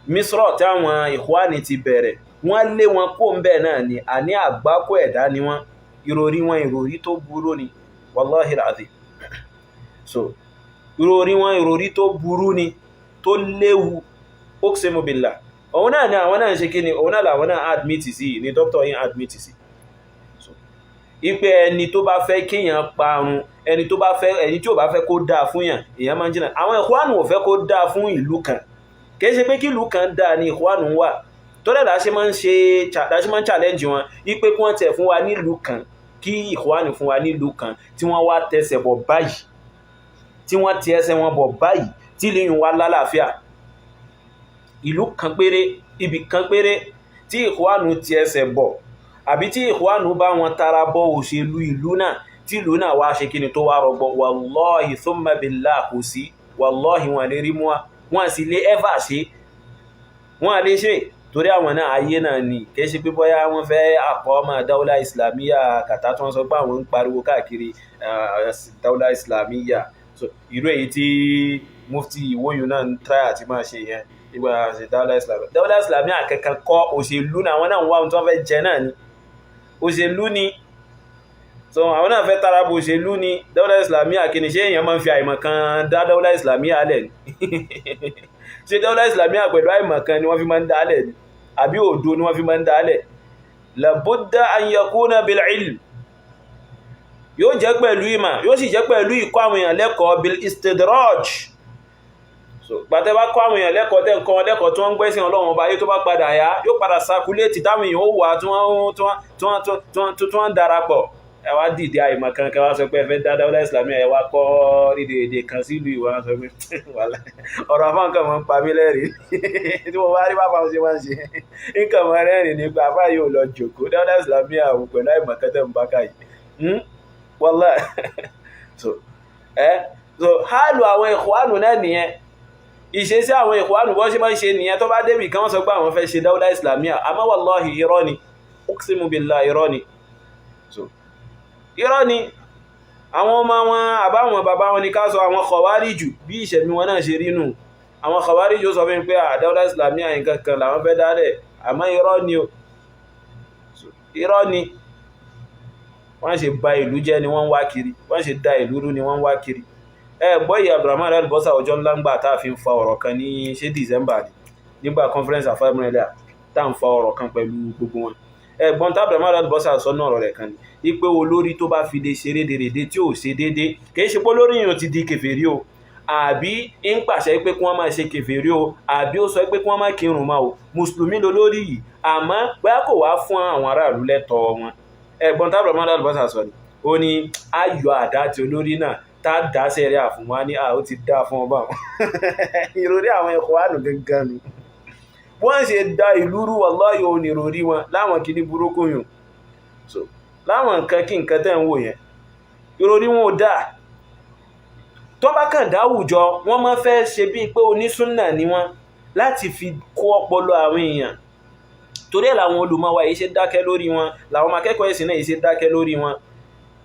Misro táwọn ìkwánì ti bẹ̀rẹ̀, wọ́n lé wọn kó ń bẹ̀ náà ni. Àní àgbákò ẹ̀dá ni wọ́n, ìròrí wọn ìròrí tó burú ni, wallahi alazim. So ìròrí wọn ìròrí tó burú ni, tó léwu, uqsimu billah. Òun náà ni àwọn náà ń ṣe kíni, òun náà làwọn náà admit sí ni dókítà yín admit sí. So ipe ẹni tó bá fẹ́ kíyàn parun, ẹni tó bá fẹ́, ẹni tí ò bá fẹ́ kó dáa fún yàn, èèyàn máa ń jìnà. Àwọn ìkwánù ò fẹ́ kó dáa fún ìlú kan, kìí ṣe pé kí ìlú kan dáa ni ìkwánù wà. Tó dẹ̀ láṣẹ máa ń ṣe, láṣẹ máa ń challenge wọn ipe kí wọ́n tẹ̀ fún wa nílùú kan, kí ìkwánù fún wa nílùú kan tí wọ́n wá tẹsẹ̀ bọ̀ báyìí, tí wọ́n ti ẹsẹ̀ wọn bọ̀ báyìí, tí ìlú yìí wá lálàáfíà. Ìlú kan péré, ibì kan péré tí ìkwánù ti ẹsẹ̀ bọ̀, àbí tí ìkwánù bá wọn tara bọ òṣèlú ìlú náà, tí ìlú náà wá ṣe kíni tó wá rọgbọ, wallahi thumma billah kò sí, wallahi wọn lè rí mú wa, wọn sì lè ever ṣe, wọn lè ṣe, torí àwọn náà ayé náà ni. Kìí ṣe pé bóyá wọ́n fẹ́ àkọ́mọ dáúlà islamiyya kàtà tí wọ́n sọ pé àwọn ń pariwo káàkiri dáúlà islamiyya. So irú èyí tí mufti Ìwóyún náà ń try àti máa ṣe yẹn, ìgbà ṣe dáúlà islamiyya, dáúlà islamiyya kankan kọ́, òṣèlú náà àwọn náà ń wá ohun tí wọ́n fẹ́ jẹ náà ni, òṣèlú ni. So àwọn náà fẹ́ tara bo òṣèlú ni. Dáúlà islamiyya kí ni, ṣé èèyàn máa ń fi àìmọ̀ kan dá dáúlà islamiyya lẹ̀ ni? Ṣé dáúlà islamiyya pẹ̀lú àìmọ̀ kan ni wọ́n fi máa ń dá lẹ̀ ni, àbí òdo ni wọ́n fi máa ń dá lẹ̀? Labudda an yakuna bil ilm, yóò jẹ́ pẹ̀lú ìmọ̀, yóò sì jẹ́ pẹ̀lú ìkọ́ àwọn èèyàn lẹ́kọ̀ọ́, bil istidraj. So gbàtẹ́ bá kọ́ àwọn èèyàn lẹ́kọ̀ọ́, tẹ́ nǹkan lẹ́kọ̀ọ́ tí wọ́n ń gbẹ́sìn Ọlọ́run ọba, yóò tó bá padà yá, yóò padà sakuléètì táwọn èèyàn ó wà tí wọ́n ń darapọ̀. Ẹ wá dìde àìmọ̀ kan kan wá sọ pé ẹ fẹ́ dá dáúlà islamiyya, ẹ wá kọ́ èdè kan sílùú ìwà, sọ pé ọ̀rọ̀ àfáà nǹkan máa ń pa mí lẹ́rìn tí mo bá rí bàbá ṣe máa ń ṣe nǹkan máa rẹ́rìn nípa àfáà yóò lọ jòkó dáúlà islamiyya àwọn pẹ̀lú àìmọ̀ kan tẹ̀ ń bá ká yìí, wallahi. So so hálù àwọn ìkwánù náà nìyẹn, ìṣesí àwọn ìkwánù bọ́ ṣe máa ń ṣe nìyẹn. Tó bá débì kan wọ́n sọ pé àwọn fẹ́ ṣe dáúlà islamiyya, àmọ́ wallahi irọ́ ni, uqsimu billahi irọ́ ni. So irọ́ ni. Àwọn ọmọ wọn àbáwọn bàbá wọn ni ká sọ àwọn khawariju bí ìṣẹ̀mí wọn náà ṣe rí nù. Àwọn khawariju sọ fún pé àdáwọ́lá islamiyya nǹkan kan làwọn fẹ́ dálẹ̀, àmọ́ irọ́ ni o, irọ́ ni. Wọ́n ṣe ba ìlú jẹ́ ni wọ́n ń wá kiri, wọ́n ṣe da ìlú rú ni wọ́n ń wá kiri. Ẹ gbọ́ ìyá Abdulrahman Albosa ọjọ́ ńlá ń gbà tá a fi ń fa ọ̀rọ̀ kan ní ṣé December ni, nígbà conference àfáìmúrẹ́lẹ̀ tá à ń fa ọ̀rọ̀ kan pẹ̀lú gbogbo wọn. Ẹ̀gbọ́n tí Abdulrahman Albosa sọ náà ọ̀rọ̀ rẹ̀ kan ni wípé olórí tó bá fi lè ṣe rédèrèdè tí ò ṣe déédé, kìí ṣe pé olórí yìí ti di kèfèrí o, àbí ń pàṣẹ pé kí wọ́n máa ṣe kèfèrí o, àbí ó sọ pé kí wọ́n máa kírun máa o, mùsùlùmí lolórí yìí, àmọ́ bóyá kò wá fún àwọn aráàlú lẹ́tọ̀ọ́ wọn. Ẹ̀gbọ́n tí Abdulrahman Albosa sọ ni ó ní ayọ̀ àdá ti olórí náà tá a dá sẹ́rí àfún wa ní ó ti dá fún ọba wọn. Ìròrí àwọn ẹ̀kọ́ àánú gangan nu, wọ́n ṣe da ìlú rú, wallahi òun ìròrí wọn láwọn kìíní burúkú yùn. So láwọn nǹkan kí nǹkan tẹ́ ń wò yẹn, ìròrí wọn ò dáa. Tó bá kàn dáwùjọ, wọ́n máa fẹ́ ṣe bíi pé onísúnnà ni wọ́n láti fi kó ọpọlọ àwọn èèyàn. Torí ẹ̀ làwọn olùmọ̀ wa yìí ṣe dákẹ́ lórí wọn, làwọn ọmọ akẹ́kọ̀ọ́ ẹ̀sìn náà yìí ṣe dákẹ́ lórí wọn.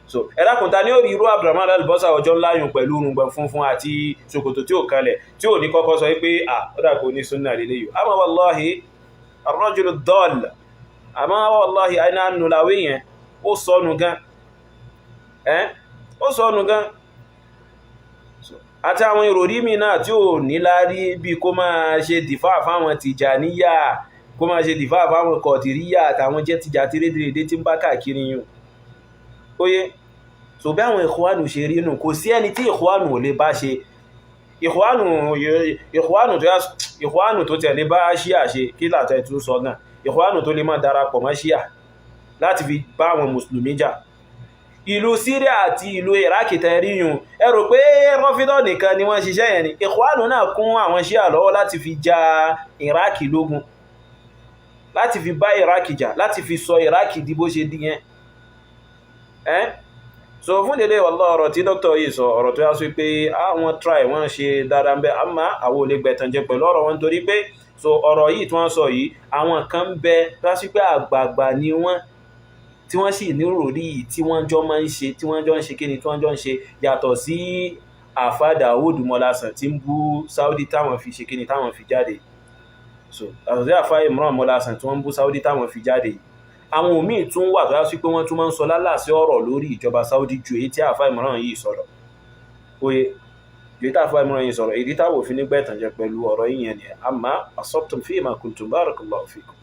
So ẹ̀rákùn ta ní ó rí irú Abdulrahman Albosa ọjọ́ ńlá yùn pẹ̀lú irùngbọ̀n funfun àti ṣòkòtò tí ò kalẹ̀, tí ò ní kọ́kọ́ sọ pé à ó dàgbò ní súnnà lélẹ́ yìí. Àmọ́ wallahi ar-rajulu dall, àmọ́ wallahi àìná nùlàwé yẹn ó sọnù gan, ó sọnù gan. Àti àwọn ìròrí mi náà tí ò ní láárí bí kó máa ṣe dìfà fáwọn Tìjàníyà, kó máa ṣe dìfà fáwọn Kọ̀dìríyà àtàwọn jẹ́ tìjà tí rédèrèdè tí ń bá káàkiri yùn. Óyé, so bí àwọn ìkwánù ṣe rí nù, kò sí ẹni tí ìkwánù ò lè bá ṣe. Ìkwánù tó tẹ̀lé bá ṣíà ṣe, kí látẹ̀ tún sọ náà, ìkwánù tó lè má darapọ̀ mọ́ ṣíà láti fi bá àwọn mùsùlùmí jà. Ìlú Syria àti ìlú Iraq tẹ̀rí yùn, ẹ rò pé rọ́fídọ̀ nìkan ni wọ́n ṣiṣẹ́ yẹn ni. Ìkwánù náà kún àwọn ṣíà lọ́wọ́ láti fi ja Iraq lógun, láti fi bá Iraq jà, láti fi sọ Iraq di bó ṣe di yẹn. So fún dédé wàlá ọ̀rọ̀ tí dókítà yìí sọ, ọ̀rọ̀ tó yá sí pé àwọn try, wọ́n ṣe dáadáa ń bẹ, àmọ́ àwọn ò lè gbẹ̀tàn jẹ pẹ̀lú ọ̀rọ̀ wọn, torí pé so ọ̀rọ̀ yìí tí wọ́n sọ yìí, àwọn kan ń bẹ tó yá sí pé àgbààgbà ni wọ́n, tí wọ́n sì ní ròrí yìí tí wọ́n jọ máa ń ṣe, tí wọ́n jọ ń ṣe kíni, tí wọ́n jọ ń ṣe, yàtọ̀ sí àfá Dawood Mọ́lásàn tí ń bú Saudi táwọn fi ṣe kíni, táwọn fi jáde. So yàtọ̀ sí àfá Imran Mọ́lásàn tí wọ́n ń bú Saudi táwọn fi jáde, àwọn òmíì tún wà tó yá sí pé wọ́n tún máa ń sọ lálàsí ọ̀rọ̀ lórí ìjọba Saudi ju èyí tí àfá Imran yìí sọ̀rọ̀. Oye, ju èyí tí àfá Imran yìí sọ̀rọ̀, èyí táwọn òfin nígbà ìtànjẹ pẹ̀lú ọ̀rọ̀ yìí yẹn nìyẹn. Àmọ́ asabtum fima kuntum, barakallahu fikum.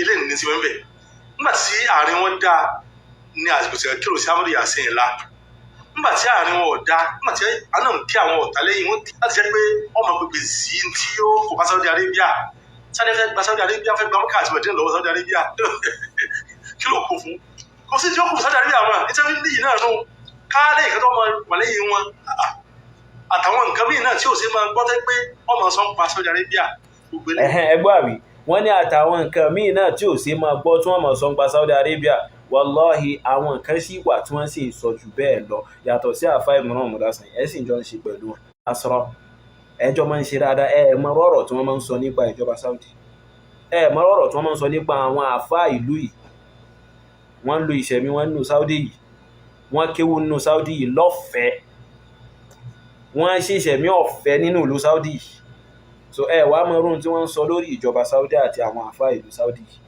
Ilé ní ti wọ́n bẹ̀ nígbà tí àárín wọn dá ní àsìkò tí kí ló sí Amadu Yasin la, nígbà tí àárín wọn ò dá, nígbà tí àná ń kí àwọn ọ̀tá lẹ́yìn wọn láti jẹ́ pé ọmọ pèpè sí tí yóò kó bá Saudi Arabia. Saudi fẹ́ gba Saudi Arabia, fẹ́ gba Mọ́kà àti Mẹ̀dínà lọ́wọ́ Saudi Arabia, kí ló kó fún? Kò sí tí ó kó fún Saudi Arabia wọn nítorí níyì náà nù káálẹ̀ ìkẹ́tọ́ ọmọ wà lẹ́yìn wọn àtàwọn nǹkan míì náà tí ò sí máa gbọ́ tẹ́ pé ọmọ sọ ń pa Saudi Arabia gbogbo eléyìí. Ẹ̀hẹ́n, ẹgbọ́ àbí wọ́n ní àtàwọn nǹkan míì náà tí ò sí máa gbọ́ tí wọ́n mọ̀ sọ ń pa Saudi Arabia. Wàláhì, àwọn nǹkan sì wà tí wọ́n sì ń sọ jù bẹ́ẹ̀ lọ yàtọ̀ sí àfá Imran Mọ́lásàn. Ẹ̀ sì jọ ń ṣe pẹ̀lú wọn asọ́rọ̀, ẹjọ́ máa ń ṣe dáadáa. Ẹ mọ ọ̀rọ̀ tí wọ́n máa ń sọ nípa ìjọba Saudi, ẹ mọ ọ̀rọ̀ tí wọ́n máa ń sọ nípa àwọn àfá ìlú yìí. Wọ́n ń lo ìṣẹ̀mí wọn nínú Saudi yìí, wọ́n kéwú nínú Saudi yìí lọ́fẹ̀ẹ́, wọ́n ń ṣe ìṣẹ̀mí ọ̀fẹ́ nínú ìlú Saudi yìí. So ẹ wàá mọ irú tí wọ́n ń sọ lórí ìjọba Saudi àti àwọn àfá ìlú Saudi yìí.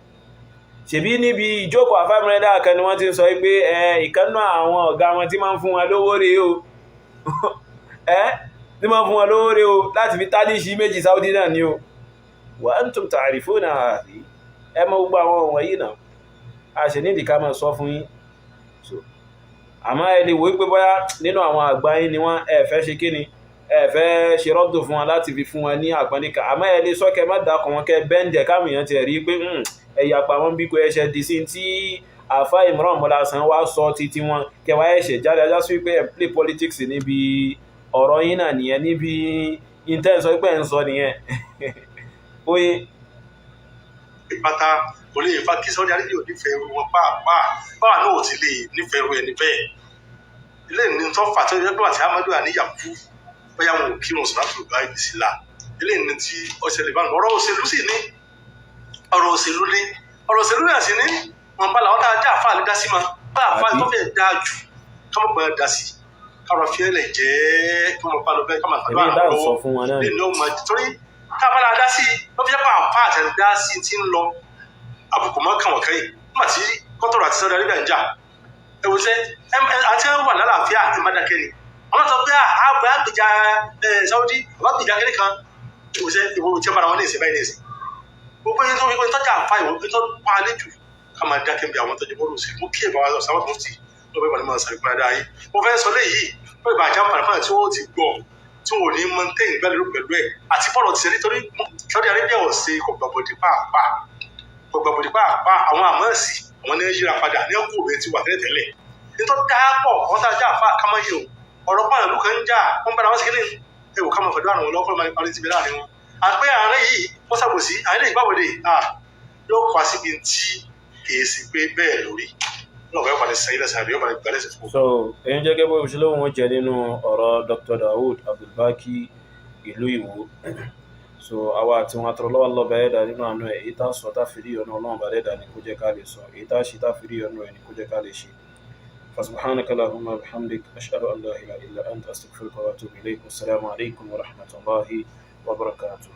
Ṣèbí níbi ìjókòó àfá Imran kan ni wọ́n ti ń sọ pé ẹ ìkànnà àwọn ọ̀gá wọn tí máa ń fún wọn lówó rèé o, ẹ tí máa ń fún wọn lówó rèé o, láti fi tálíṣì méjì Saudi náà ni o. Wa antum ta'rifuna hadhi, ẹ mọ gbogbo àwọn wọ̀nyí náà, a ṣe nídìí ká máa sọ fún yín. So àmọ́ ẹ lè wò pé bóyá nínú àwọn àgbà yín ni wọ́n, ẹ fẹ́ ṣe kíni, ẹ fẹ́ ṣe rọ́dù fún wọn láti fi fún wọn ní àpọ́nlé kan, àmọ́ ẹ lè sọ kẹ má dákọ̀ wọn, kẹ bẹ́ǹdẹ̀ káwọn èèyàn ti rí pé ẹ̀yà pa wọn bí kò ẹṣẹ̀ di sí tí àfá Imran Mọ́lásàn wá sọ títí wọn kẹwàá ẹ̀ṣẹ̀ jáde ajá sí pé ẹ play politics níbi ọ̀rọ̀ yín náà nìyẹn, níbi intel sọ pé ẹ̀ ń sọ nìyẹn. Oye Ìpátá kò lè fa kí Saudi Arabia ò nífẹ̀ẹ́ wọn pàápàá, báwa náà ò ti lè nífẹ̀ẹ́ ru ẹni bẹ́ẹ̀. Ilé ní tó fà tó yẹ pé àti Amadu àníyàn kú, bóyá wọn ò kírun sọ̀rọ̀ àti ògbà ibi sí la. Ilé ní tí ọ̀sẹ̀ lè bá wọn. Ọ̀rọ̀ òṣèlú sì ní, ọ̀rọ̀ òṣèlú ní, ọ̀rọ̀ òṣèlú náà sì ní wọn bá làwọn tá a já àfa àlè dá sí ma bá àfa tó fẹ́ dáa jù káwọn gbọ́n dá sí, káwọn fi ẹlẹ̀ jẹ́ kí wọ́n bá lọ bẹ́ẹ̀ káwọn èmi àdúrà dá lọ́wọ́ sọ fún wọn náà lè ní ọmọ torí káwọn bá dá sí ló fi jẹ́ pé àfa àti dá sí ti ń lọ àbùkù mọ́ kàn wọ́n kẹ́yìn nígbà tí kọ́tọ̀rọ̀ àti Saudi Arabia ń jà. Ẹ wò sẹ́ àti wà lálàáfíà àti mádàkẹ́ ni àwọn sọ pé àgbà àgbèjà Saudi àbá gbèjà kẹ́lẹ́ kan. Ẹ wò sẹ́ ìwọ tí wọ́n bára wọn ní ìsìn báyìí ní ìsìn gbogbo ẹni tó fi pé tọ́jà àfa ìwọ pé tó pa á léjù ká máa dákẹ́ bí àwọn tọ́jú bọ́ọ̀lù sí mú kí ìbára sọ sábà tó ti lọ́wọ́ ìbàdàn máa sàrìkú dáadáa yìí. Mo fẹ́ sọ léyìí pé ìbàjá àǹfààní fún àti wọ́n ti gbọ́ tí wọn ò ní mọ̀ntẹ́yìn gbẹ́lẹ́rú pẹ̀lú ẹ̀ àti bọ́ọ̀lù ti ṣe nítorí Saudi Arabia ò ṣe kò gbàbọ̀dì pàápàá, kò gbàbọ̀dì pàápàá. Àwọn àmọ́ọ̀sì àwọn ní yíra padà ní ọkọ̀ òbí ti wà tẹ́lẹ̀tẹ́lẹ̀ nítorí dáàpọ̀ wọ́n tá a já àfa kámọ́ yìí o. Ọ̀rọ̀ pààlà ló kàn ń jà wọ́n bára wọn sí kíní ẹ wò kámọ́ fẹ̀dọ́ àrùn lọ́kọ́ máa parí síbi láàrin wọn. Àpé àárín yìí wọ́n ṣàbòsí àárín lè gbàbọ̀dè yóò pa síbi tí kìí sí pé bẹ́ẹ̀ lórí lọ́wọ́ yóò padà sẹ́yìn lẹ́sẹ̀ àbí yóò padà gbálẹ̀ sí fún. So èyí jẹ́ gẹ́gẹ́ bó ṣe lóun jẹ nínú ọ̀rọ̀ Dr. Dawood Abdulbaki ìlú Ìwó. So àwa àti wọn atọrọ lọ́wọ́ lọ́ba ẹ̀dá nínú àánú ẹ̀, èyí tá sọ tá fi rí ọ̀nà Ọlọ́run bá ẹ̀dá ni kó jẹ́ ká lè sọ, èyí tá ṣe tá fi rí ọ̀nà ẹ̀ ni kó jẹ́ ká lè ṣe. فسبحانك اللهم وبحمدك، أشهد أن لا إله إلا أنت، أستغفرك وأتوب إليك، والسلام عليكم ورحمة الله وبركاته.